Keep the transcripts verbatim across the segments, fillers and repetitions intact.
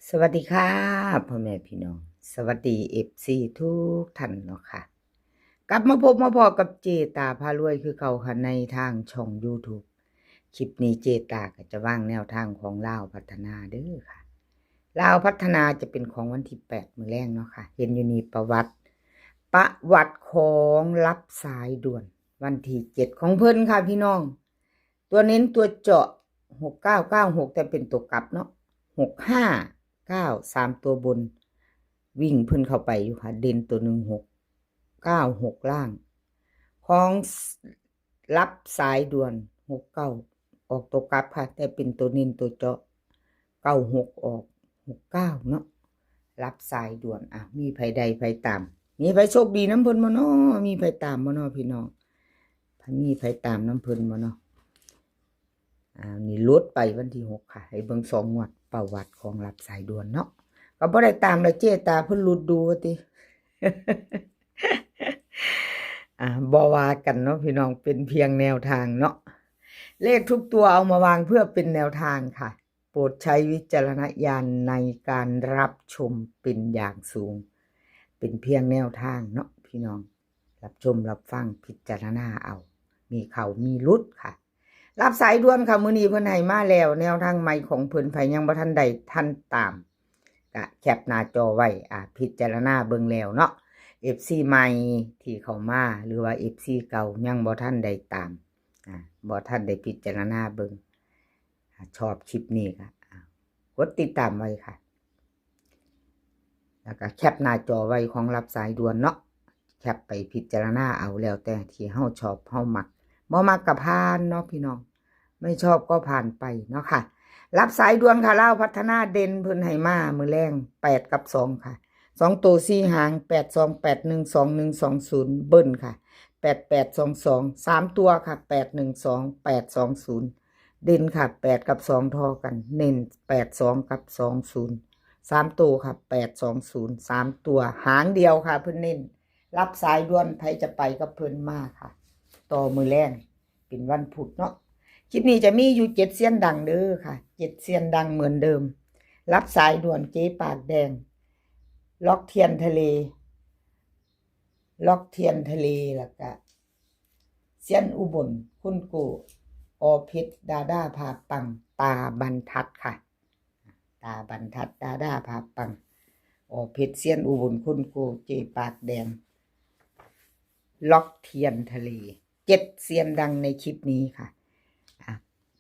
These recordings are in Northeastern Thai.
สวัสดีค่ะ พ่อแม่พี่น้อง สวัสดี เอฟซี ทุกท่านเนาะค่ะ กลับมาพบมาพ้อกับเจตาพารวยคือเก่าค่ะ ในทางช่อง YouTube คลิปนี้เจตาก็จะวางแนวทางของลาวพัฒนาเด้อค่ะ ลาวพัฒนาจะเป็นของวันที่แปดมื้อแลงเนาะค่ะ เห็นอยู่นี่ประวัติ ประวัติของรับสายด่วน วันที่เจ็ดของเพิ่นค่ะพี่น้อง ตัวเน้นตัวเจาะ หกเก้าเก้าหก แต่เป็นตัวกลับเนาะ หกห้าเก้า สามตัวบน วิ่งเพิ่นเข้าไปอยู่ค่ะ เด่นตัวหนึ่ง หกเก้าหก ล่าง ของรับสายด่วน หกเก้า ออกตัวกลับค่ะ แต่เป็นตัวเน้นตัวเจาะ เก้าหก ออก หกเก้า เนาะ รับสายด่วน อ่ะ มีไผได้ไผตาม มีไผโชคดีนำเพิ่นบ่เนาะ มีไผตามบ่เนาะพี่น้อง ไผมีไผตามนำเพิ่นบ่เนาะ อ่า นี่หลุดไปวันที่หกค่ะ ให้เบิ่งสองงวดประวัติของรับสายด่วนเนาะ ก็บ่ได้ตามแล้วเจตาเพิ่นหลุดดูว่าติ อ่า บ่ว่ากันเนาะพี่น้อง เป็นเพียงแนวทางเนาะ เลขทุกตัวเอามาวางเพื่อเป็นแนวทางค่ะ โปรดใช้วิจารณญาณในการรับชมเป็นอย่างสูง เป็นเพียงแนวทางเนาะพี่น้อง รับชมรับฟังพิจารณาเอา มีเข้ามีหลุดค่ะ รับสายด่วนค่ะ มื้อนี้เพิ่นให้มาแล้ว แนวทางใหม่ของเพิ่น ไผยังบ่ทันได้ทันตาม ก็แคปหน้าจอไว้ อ่า พิจารณาเบิ่งแล้วเนาะ เอฟซี ใหม่ที่เข้ามา หรือว่า เอฟซี เก่ายังบ่ทันได้ตาม อ่า บ่ทันได้พิจารณาเบิ่ง อ่า ชอบคลิปนี้ก็ อ่า กดติดตามไว้ค่ะ แล้วก็แคปหน้าจอไว้ของรับสายด่วนเนาะ แคปไปพิจารณาเอา แล้วแต่ที่เฮาชอบเฮามัก บ่มักก็ผ่านเนาะพี่น้อง ไม่ชอบก็ผ่านไปเนาะค่ะ รับสายด่วนค่ะ ลาวพัฒนาเด่นเพิ่นให้มามื้อแลง แปดกับสองค่ะ สองตัวสี่หาง แปดสอง แปดหนึ่ง สองหนึ่ง สองศูนย์ เบิ้ลค่ะ แปดแปด สองสอง สามตัวค่ะ แปดหนึ่งสอง แปดสองศูนย์ เด่นค่ะ แปดกับสองทอกัน เน้น แปดสอง กับ สองศูนย์ สามตัวค่ะ แปดสองศูนย์ สามตัว หางเดียวค่ะ เพิ่นเน้น รับสายด่วน ไผจะไปกับเพิ่นมาค่ะ ต่อมื้อแลง เป็นวันพุธเนาะ คลิปนี้จะมีอยู่เจ็ดเซียนดังเด้อค่ะ เจ็ดเซียนดังเหมือนเดิม รับสายด่วนเจ๊ปากแดง ล็อกเทียนทะเล ล็อกเทียนทะเล แล้วก็เซียนอุบล คุณโก อ.เพชร ดาด้าพาปัง ตาบรรทัดค่ะ ตาบรรทัด ดาด้าพาปัง อ.เพชร เซียนอุบล คุณโก เจ๊ปากแดง ล็อกเทียนทะเล เจ็ดเซียนดังในคลิปนี้ค่ะ อ่ะ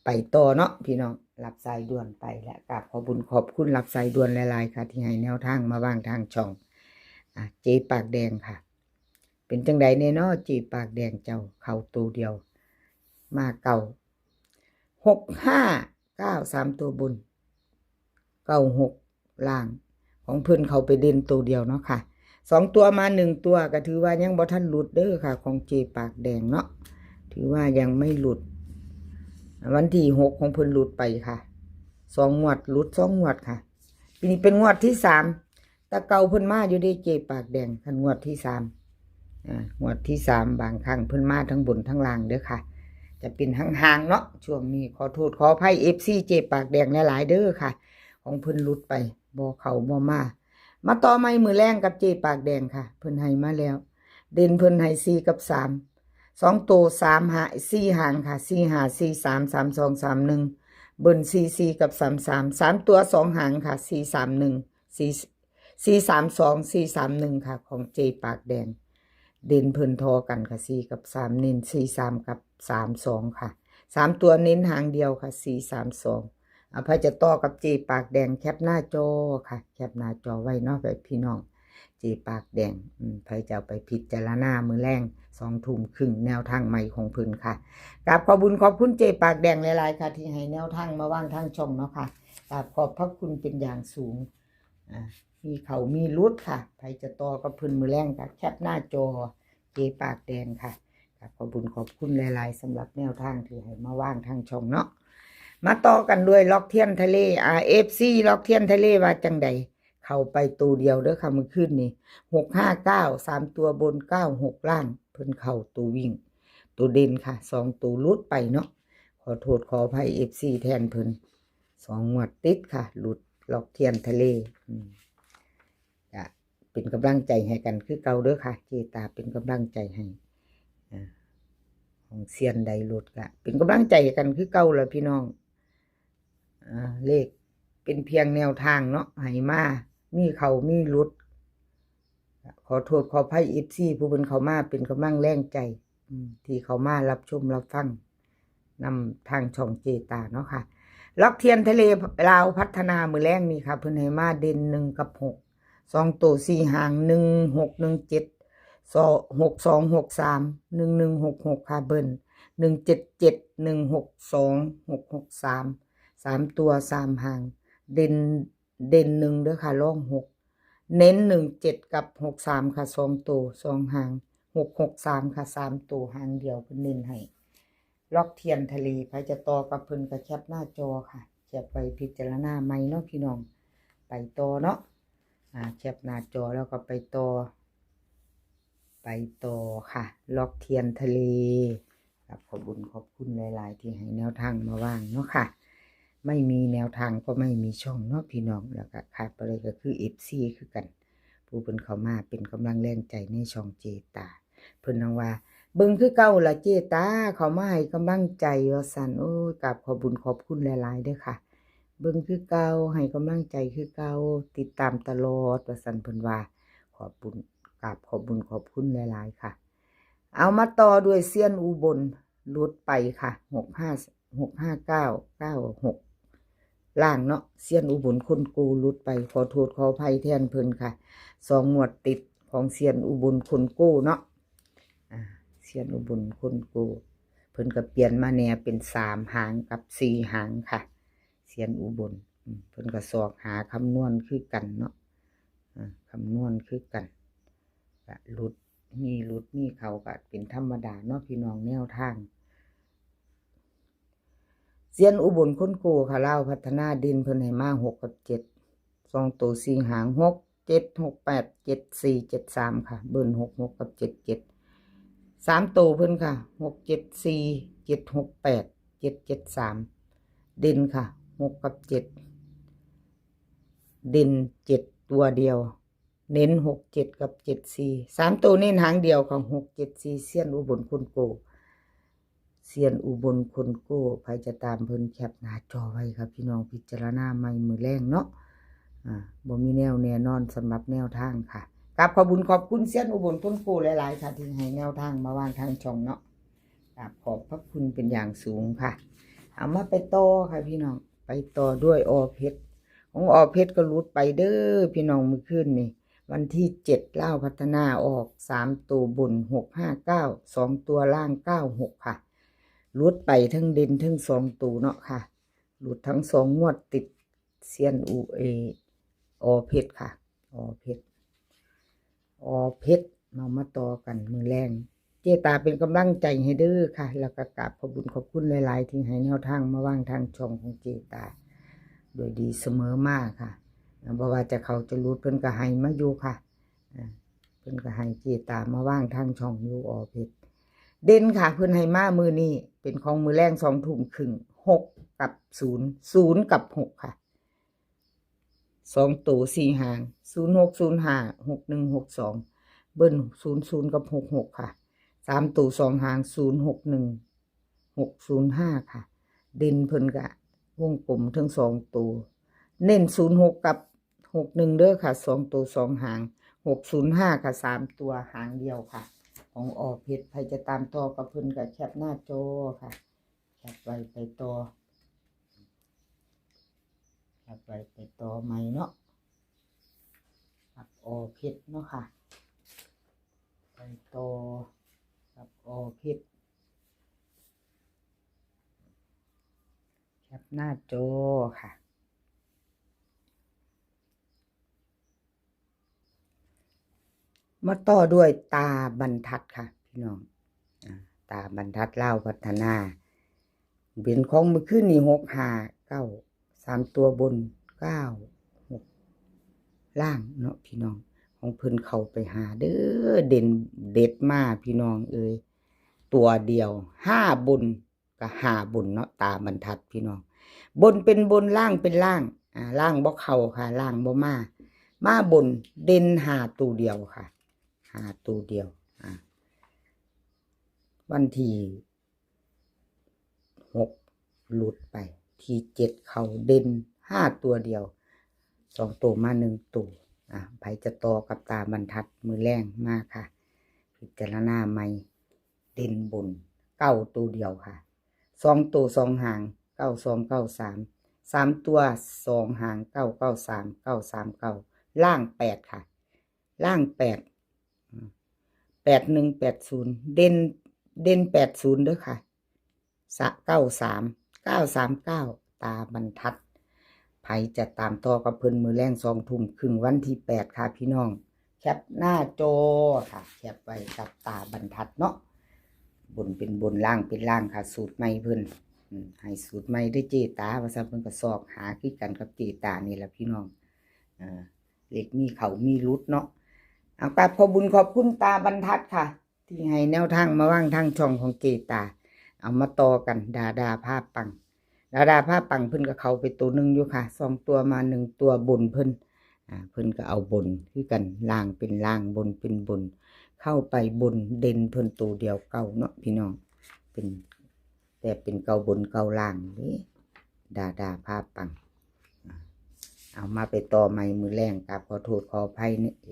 ไปต่อเนาะพี่น้อง รับสายด่วนไปแล้ว กราบขอบบุญขอบคุณรับสายด่วนหลายๆค่ะ ที่ให้แนวทางมาวางทางช่อง อ่ะ เจ๊ปากแดงค่ะ เป็นจังใดแน่เนาะ เจ๊ปากแดงเจ้า เข้าตัวเดียว มาเก้า หกห้าเก้า สามตัวบน เก้าหก ล่าง ของเพิ่นเข้าไปเด่นตัวเดียวเนาะค่ะ สองตัวมาหนึ่งตัว ก็ถือว่ายังบ่ทันหลุดเด้อค่ะ ของเจ๊ปากแดงเนาะ ถือว่ายังไม่หลุด วันที่หกของเพิ่นหลุดไปค่ะ สองงวด หลุดสองงวดค่ะ ปีนี้เป็นงวดที่สาม แต่เก่าเพิ่นมาอยู่เด้เจ๊ปากแดง คันงวดที่สาม อ่า งวดที่สาม บางครั้งเพิ่นมาทั้งบนทั้งล่างเด้อค่ะ จะเป็นห่างๆเนาะ ช่วงนี้ขอโทษขออภัย เอฟซี เจ๊ปากแดงหลายๆเด้อค่ะ ของเพิ่นหลุดไป บ่เข้าบ่มา มาต่อใหม่มื้อแลงกับเจ๊ปากแดงค่ะ เพิ่นให้มาแล้ว เด่นเพิ่นให้สี่กับสาม สองตัวสามหา สี่หางค่ะ สี่ห้า สี่สาม สามสอง สามหนึ่ง เบิ้ล สี่สี่ กับ สามสาม สามตัวสองหางค่ะ สี่สามหนึ่ง สี่ สี่สามสอง สี่สามหนึ่ง ค่ะ ของเจ๊ปากแดง เด่นเพิ่นทอกันค่ะ สี่ กับ สาม เน้น สี่สาม กับ สามสอง ค่ะ สามตัวเน้นหางเดียวค่ะ สี่สามสอง อ่ะ ไผจะต่อกับเจ๊ปากแดง แคปหน้าจอค่ะ แคปหน้าจอไว้เนาะพี่น้อง เจ๊ปากแดง อืม ไผจะเอาไปพิจารณามื้อแลง สองทุ่มครึ่ง แนวทางใหม่ของเพิ่นค่ะ กราบขอบบุญขอบคุณเจ๊ปากแดงหลายๆค่ะ ที่ให้แนวทางมาวางทางช่องเนาะค่ะ กราบขอบพระคุณเป็นอย่างสูง อ่า มีเข้ามีหลุดค่ะ ไผจะต่อกับเพิ่นมื้อแลงก็แคปหน้าจอ เจ๊ปากแดงค่ะ กราบขอบบุญขอบคุณหลายๆสำหรับแนวทางที่ให้มาวางทางช่องเนาะ มาต่อกันด้วยล็อกเทียนทะเล อ่า เอฟซี ล็อกเทียนทะเลว่าจังใด เข้าไปตัวเดียวเด้อค่ะ มื้อคืนนี้ หกห้าเก้า สามตัวบน เก้าหก ล่าง เพิ่นเข้าตัววิ่ง ตัวเด่นค่ะ สองตัวหลุดไปเนาะ ขอโทษขออภัย เอฟซี แทนเพิ่น สองงวดติดค่ะ หลุด ลอกเทียนทะเล อืม ก็เป็นกำลังใจให้กันคือเก่าเด้อค่ะ เจตาเป็นกำลังใจให้ อ่า ของเซียนไดรุดก็เป็นกำลังใจให้กันคือเก่าแหละพี่น้อง อ่า เลขเป็นเพียงแนวทางเนาะ ให้มา มีเข้ามีหลุด ขอโทษขออภัย เอฟซี ผู้เพิ่นเข้ามาเป็นกำลังแรงใจ อืม ที่เข้ามารับชมรับฟังนำทางช่องเจตาเนาะค่ะ ลอกเทียนทะเลลาวพัฒนามื้อแลงนี่ค่ะ เพิ่นให้มาเด่นหนึ่งกับหก สองตัวสี่หาง หนึ่งหก หนึ่งเจ็ด สอง หกสอง หกสาม หนึ่งหนึ่ง หกหก ค่ะ เบิ้ล หนึ่งเจ็ดเจ็ด หนึ่งหกสอง หกหกสาม สามตัวสามหาง เด่น เด่นหนึ่งเด้อค่ะ รองหก เน้นหนึ่งเจ็ดกับหกสามค่ะ สองตัวสองหาง หกหกสามค่ะ สามตัวหางเดียวเพิ่นเน้นให้ ลอกเทียนทะเล ไผจะต่อกับเพิ่นก็แคปหน้าจอค่ะ แคปไว้พิจารณาใหม่เนาะพี่น้อง ไปต่อเนาะ อ่า แคปหน้าจอแล้วก็ไปต่อ ไปต่อค่ะ ลอกเทียนทะเล ครับ ขอบบุญขอบคุณหลายๆ ที่ให้แนวทางมาวางเนาะค่ะ ไม่มีแนวทางก็ไม่มีช่องเนาะพี่น้อง แล้วก็ขาดบ่ได้ก็คือ เอฟซี คือกัน ผู้เพิ่นเข้ามาเป็นกำลังแรงใจในช่องเจตา เพิ่นนังว่า เบิ่งคือเก่าล่ะเจตา เข้ามาให้กำลังใจว่าซั่น โอ้ย กราบขอบบุญขอบคุณหลายๆ เด้อค่ะ เบิ่งคือเก่า ให้กำลังใจคือเก่า ติดตามตลอดว่าซั่น เพิ่นว่า ขอบบุญ กราบขอบบุญขอบคุณหลายๆ ค่ะ เอามาต่อด้วยเซียนอุบล หลุดไปค่ะ หกห้า หกห้าเก้า เก้าหก ล่างเนาะ เซียนอุบลคนโกหลุดไป ขอโทษขออภัยแทนเพิ่นค่ะ สองงวดติดของเซียนอุบลคนโกเนาะ อ่า เซียนอุบลคนโก เพิ่นก็เปลี่ยนมาแหน่เป็นสามหางกับสี่หางค่ะ เซียนอุบล อืม เพิ่นก็ซอกหาคำนวณคือกันเนาะ อ่า คำนวณคือกัน ก็หลุด มีหลุด มีเข้าก็เป็นธรรมดาเนาะพี่น้อง แนวทาง เซียนอุบลคนโกค่ะ ลาวพัฒนา เด่นเพิ่นให้มาหกกับเจ็ด สองตัวสี่หาง หกเจ็ด หกแปด เจ็ดสี่ เจ็ดสามค่ะ เบิ้ลหกหกกับเจ็ดเจ็ด สามตัวเพิ่นค่ะ หกเจ็ดสี่ เจ็ดหกแปด เจ็ดเจ็ดสาม เด่นค่ะ หกกับเจ็ด เด่นเจ็ดตัวเดียว เน้นหกเจ็ดกับเจ็ดสี่ สามตัวเน้นหางเดียวค่ะ หกเจ็ดสี่ เซียนอุบลคนโก เซียนอุบลคนโก ไผจะตามเพิ่นแคปหน้าจอไว้ค่ะพี่น้อง พิจารณาใหม่มื้อแลงเนาะ อ่า บ่มีแนวแน่นอนสำหรับแนวทางค่ะ กราบขอบบุญขอบคุณเซียนอุบลคนโกหลายๆ ค่ะ ที่ให้แนวทางมาวางทางช่องเนาะ กราบขอบพระคุณเป็นอย่างสูงค่ะ เอามาไปต่อค่ะพี่น้อง ไปต่อด้วยอ.เพชร ของ อ.เพชร ก็หลุดไปเด้อพี่น้อง มื้อคืนนี่ วันที่เจ็ด ลาวพัฒนาออก สามตัวบน หกห้าเก้า สองตัวล่าง เก้าหกค่ะ หลุดไปทั้งเด่นทั้งสองตัวเนาะค่ะ หลุดทั้งสองงวดติด เซียนอุ เอ อ.เพชร ค่ะ อ.เพชร อ.เพชร เอามาต่อกันมื้อแลง เจตาเป็นกำลังใจให้เด้อค่ะ แล้วก็กราบขอบบุญขอบคุณหลายๆ ที่ให้แนวทางมาวางทางช่องของเจตา โดยดีเสมอมาค่ะ บ่ว่าจะเข้าจะหลุดเพิ่นก็ให้มาอยู่ค่ะ อ่า เพิ่นก็ให้เจตามาวางทางช่องอยู่ อ.เพชร เด่นค่ะ เพิ่นให้มามื้อนี้เป็นของมื้อแลงสองทุ่มครึ่ง หกกับศูนย์ ศูนย์กับหกค่ะ สองตัวสี่หาง ศูนย์หก ศูนย์ห้า หกหนึ่ง หกสอง เบิ้ล ศูนย์ศูนย์ กับ หกหก ค่ะ สามตัวสองหาง ศูนย์หกหนึ่ง หกศูนย์ห้า ค่ะ เด่นเพิ่นกะวงกลมทั้งสองตัว เน้น ศูนย์หก กับ หกหนึ่ง เด้อค่ะ สองตัวสองหาง หกศูนย์ห้า ค่ะ สามตัวหางเดียวค่ะ ของ อ.เพชร ไผจะตามต่อกับเพิ่นก็แคปหน้าจอค่ะ แคปไว้ไปต่อ แคปไว้ไปต่อใหม่เนาะ กับ อ.เพชร เนาะค่ะ ไปต่อกับ อ.เพชร แคปหน้าจอค่ะ มาต่อด้วยตาบรรทัดค่ะพี่น้อง อ่า ตาบรรทัดลาวพัฒนา เป็นของมื้อคืนนี่ หกห้าเก้า สามตัวบน เก้าหก ล่างเนาะพี่น้อง ของเพิ่นเข้าไปหาเด้อ เด่นเด็ดมาพี่น้องเอ้ย ตัวเดียว ห้าบน ก็ห้าบนเนาะ ตาบรรทัดพี่น้อง บนเป็นบน ล่างเป็นล่าง อ่า ล่างบ่เข้าค่ะ ล่างบ่มา มาบนเด่นห้าตัวเดียวค่ะ ห้าตัวเดียว อ่า วันที่หกหลุดไป ที่เจ็ดเข้าเด่นห้าตัวเดียว สองตัวมาหนึ่งตัว อ่า ไผจะต่อกับตาบรรทัดมื้อแลงมาค่ะ พิจารณาใหม่ เด่นบนเก้าตัวเดียวค่ะ สองตัวสองหาง เก้าสอง เก้าสาม สามตัวสองหาง เก้าเก้าสาม เก้าสามเก้า ล่างแปดค่ะ ล่างแปด อืม แปดหนึ่ง แปดศูนย์ เด่น เด่นแปดศูนย์เด้อค่ะ สะ เก้าสาม เก้าสามเก้า ตาบรรทัด ไผจะตามต่อกับเพิ่นมื้อแลงสองทุ่มครึ่งวันที่แปดค่ะพี่น้อง แคปหน้าจอค่ะ แคปไว้กับตาบรรทัดเนาะ บนเป็นบน ล่างเป็นล่างค่ะ สูตรใหม่เพิ่น อืม ให้สูตรใหม่เด้อเจตา ว่าซั่น เพิ่นก็ซอกหาคือกันกับเจตานี่ล่ะพี่น้อง อ่า เลขมีเข้ามีหลุดเนาะ เอา กราบขอบบุญขอบคุณตาบรรทัดค่ะ ที่ให้แนวทางมาวางทางช่องของเจตา เอามาต่อกัน ดาดาพาปัง ดาดาพาปังเพิ่นก็เข้าไปตัวหนึ่งอยู่ค่ะ สองตัวมาหนึ่งตัวบนเพิ่น อ่า เพิ่นก็เอาบนคือกัน ล่างเป็นล่าง บนเป็นบน เข้าไปบนเด่นเพิ่นตัวเดียวเก้าเนาะพี่น้อง เป็น แต่เป็นเก้าบนเก้าล่างเด้ ดาดาพาปัง อ่า เอามาไปต่อใหม่มื้อแลง กราบขอโทษขออภัย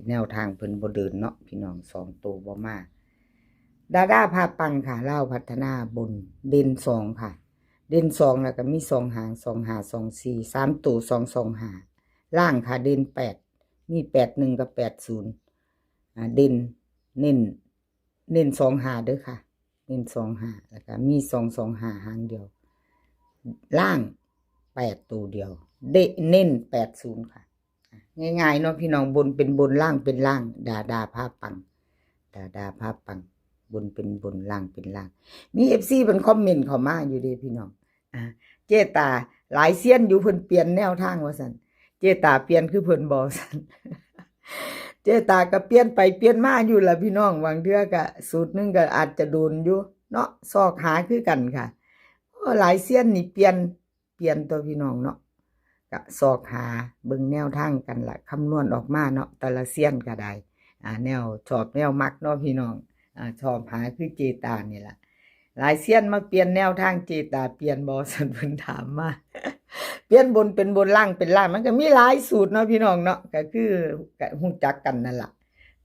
แนวทางเพิ่นบ่เดินเนาะพี่น้อง สองตัวบ่มา ดาดาพาปังค่ะ ลาวพัฒนาบนเด่นสองค่ะ เด่นสองแล้วก็มีสองหาง สองห้า สองสี่ สามตัว สองสองห้า ล่างค่ะ เด่นแปด มีแปดหนึ่งกับแปดศูนย์ อ่า เด่น เน้น เน้นสองห้าเด้อค่ะ เน้นสองห้า แล้วก็มีสองสองห้าหางเดียว ล่างแปดตัวเดียว เด เน้นแปดศูนย์ค่ะ ง่ายๆเนาะพี่น้อง บนเป็นบน ล่างเป็นล่าง ดาดาพาปัง ดาดาพาปัง บนเป็นบน ล่างเป็นล่าง มีเอฟซีเพิ่นคอมเมนต์เข้ามาอยู่เด้พี่น้อง อ่า เจตา หลายเซียนอยู่เพิ่นเปลี่ยนแนวทางว่าซั่น เจตาเปลี่ยนคือเพิ่นบ่ซั่น เจตาก็เปลี่ยนไปเปลี่ยนมาอยู่ล่ะพี่น้อง บางเทื่อก็สูตรหนึ่งก็อาจจะโดนอยู่เนาะ ซอกหาคือกันค่ะ โอ้ หลายเซียนนี่เปลี่ยน เปลี่ยนตัวพี่น้องเนาะ ก็ซอกหาเบิ่งแนวทางกันล่ะ คำนวณออกมาเนาะ แต่ละเซียนก็ได้ อ่า แนวชอบแนวมักเนาะพี่น้อง อ่า ชอบหาคือเจตานี่ล่ะ หลายเซียนมาเปลี่ยนแนวทาง เจตาเปลี่ยนบ่ซั่น เพิ่นถามมา เปลี่ยนบนเป็นบน ล่างเป็นล่าง มันก็มีหลายสูตรเนาะพี่น้องเนาะ ก็คือก็ฮู้จักกันนั่นล่ะ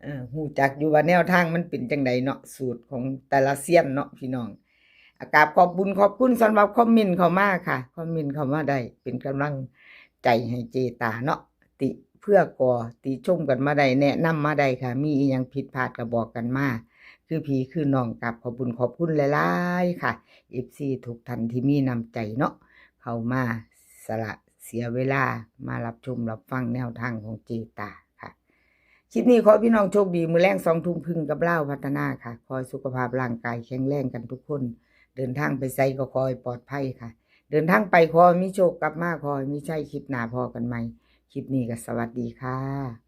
เออ ฮู้จักอยู่ว่าแนวทางมันเป็นจั่งใดเนาะ สูตรของแต่ละเซียนเนาะพี่น้อง อ่ะ กราบขอบบุญขอบคุณสำหรับคอมเมนต์เข้ามาค่ะ คอมเมนต์เข้ามาได้ เป็นกำลังใจให้เจตาเนาะ ติเพื่อก่อ ติชมกันมาได้ แนะนำมาได้ค่ะ มีอีหยังผิดพลาดก็บอกกันมา คือพี่คือน้อง กราบขอบบุญขอบคุณหลายๆค่ะ เอฟซี ทุกท่านที่มีน้ำใจเนาะ เข้ามาสละเสียเวลามารับชมรับฟังแนวทางของเจตาค่ะ คลิปนี้ขอให้พี่น้องโชคดี มื้อแลงสองทุ่มครึ่งกับลาวพัฒนาค่ะ ขอให้สุขภาพร่างกายแข็งแรงกันทุกคน เดินทางไปไสก็ขอให้ปลอดภัยค่ะ เดินทางไปขอให้มีโชค กลับมาขอให้มีชัย คลิปหน้าพ้อกันใหม่ คลิปนี้ก็สวัสดีค่ะ